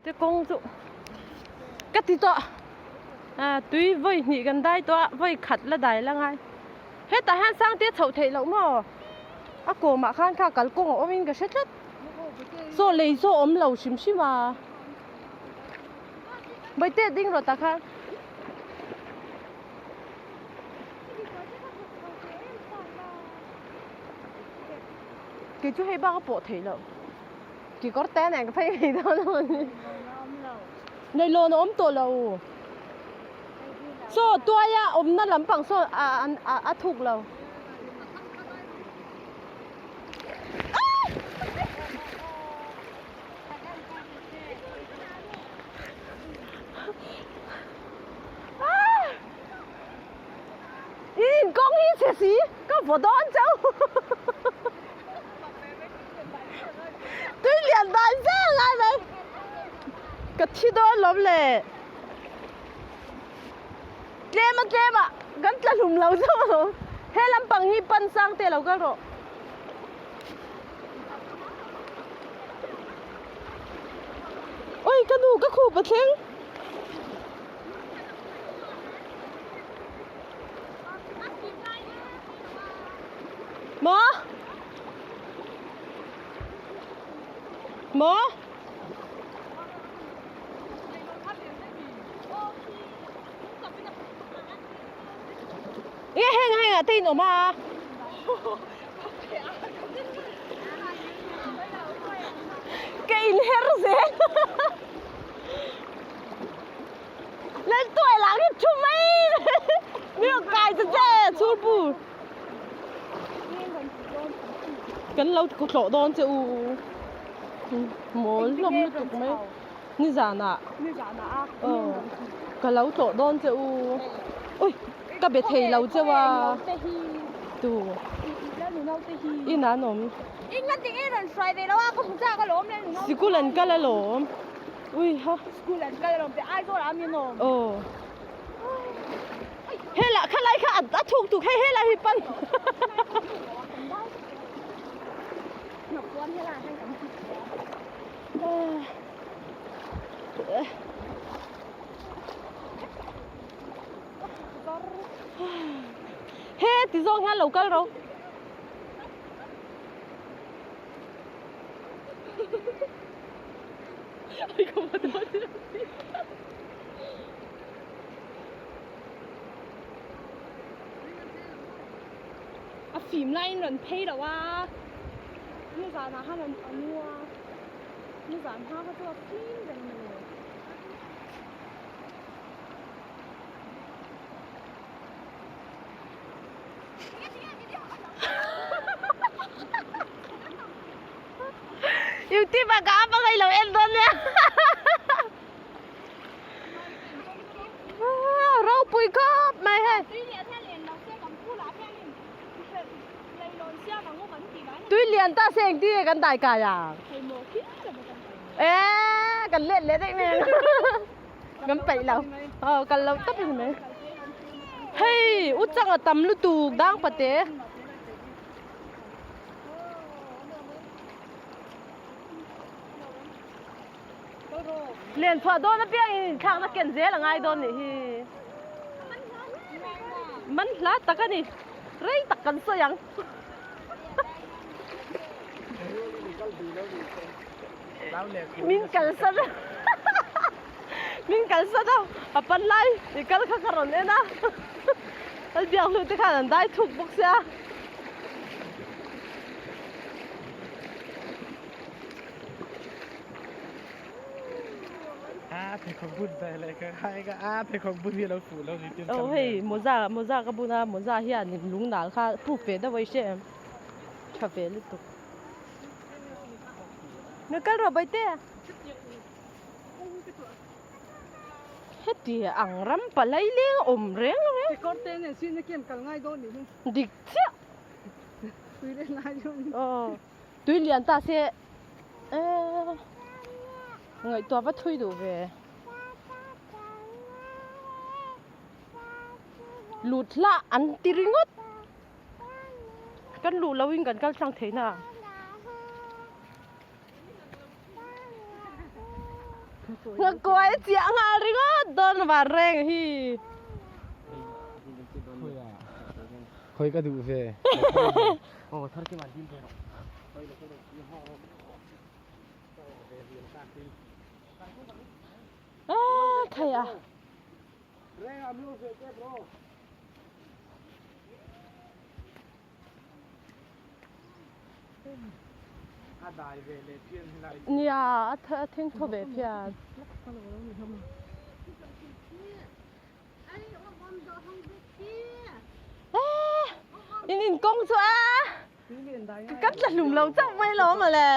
Te kawng chu ka ti tawh a tui vawi hnih kan dai tawh a vawi khat la dai la ngai hetah hian sangte chhoh theih loh maw a kawmah khan kha kalkawng a awm in ka hre tlat saw lei saw awm lo hrim hrim a bawihte ding rawh tah khan. Kei chu hei bak a pawh theih loh. Kekawr te nen ka phei mai dawn a mawni. Neilawn a awm tawh lo. Saw tuaia awmna lampang saw a a a thuk lo. In kawng hi chhe si ka vaw dawn chauh. Tui lian dan zel lai mai. Ka thi dawn lawm le. Tlem a tlem a kan tla hlum lo zawk alawm. He lampang hi pan sang te lo kal rawh. Oi ka nu ka khup a thleng. Maw? Maw? Nge heng heng ah te in awm a. Ka in her zel. Lên tuổi là cái chú mày. Miệng cài cho che chú bù. Kan lo ku tlawh dawn che u. Mawl hlawm lutuk mai. Nizanah. Aw. Ka lo tlawh dawn che u. Ui ka be thei lo cheu a. Tu. Inah an awm. Sikul an kal alawm. Ui ha. School an kal alawm te Aizawl ah mi an awm. Aw. Hela khalai kha a thuk tuk hei hela hi pan. He ti zawng hian lo kal ro. A fim laiin rawn phei lo a nizanah khan rawn a mu a nizan hma kha chu a fim reng mai lo. Youtube ah ka up a ngailo en dawn nia. Ropui khawp mai hei. Tui lian ta se engtin nge kan dai kai ang. E kan let leh daih mai ang. Kan peih lo. Aw kal lo tawp a ni mai. Hei u chang a tam lutuk dang pate. Len chhuah dawn apiangin inthlakna ken zel a ngai dawn nih hi. Man hla tak a ni. Rei tak kan sawi ang. Min kalsan a. Min kalsan a. A pan lai i kal kha ka rawn en a. Lalbiakhlu te khan an dai thuk bawk sia. Aw hei mawza mawza ka bun a mawza hianin lung nal kha puk ve deuh a i hre em tha ve lutuk na kal rawh baite heti ang ram palai leng awm reng reng dik chiah. Aw tui lian ta se eee ngaihtuah va thui duh ve lut hlah an ti ringawt kan luh loh in kan kal tlang thei na. Nghakuai chiah nghal ringawt dawn van reng hi. Khawi ka duh ve. Ah, khai a. Nia, a theng thaw ve phian. In in kawng chu a ka tla hlum lo chauh mai lo mawle.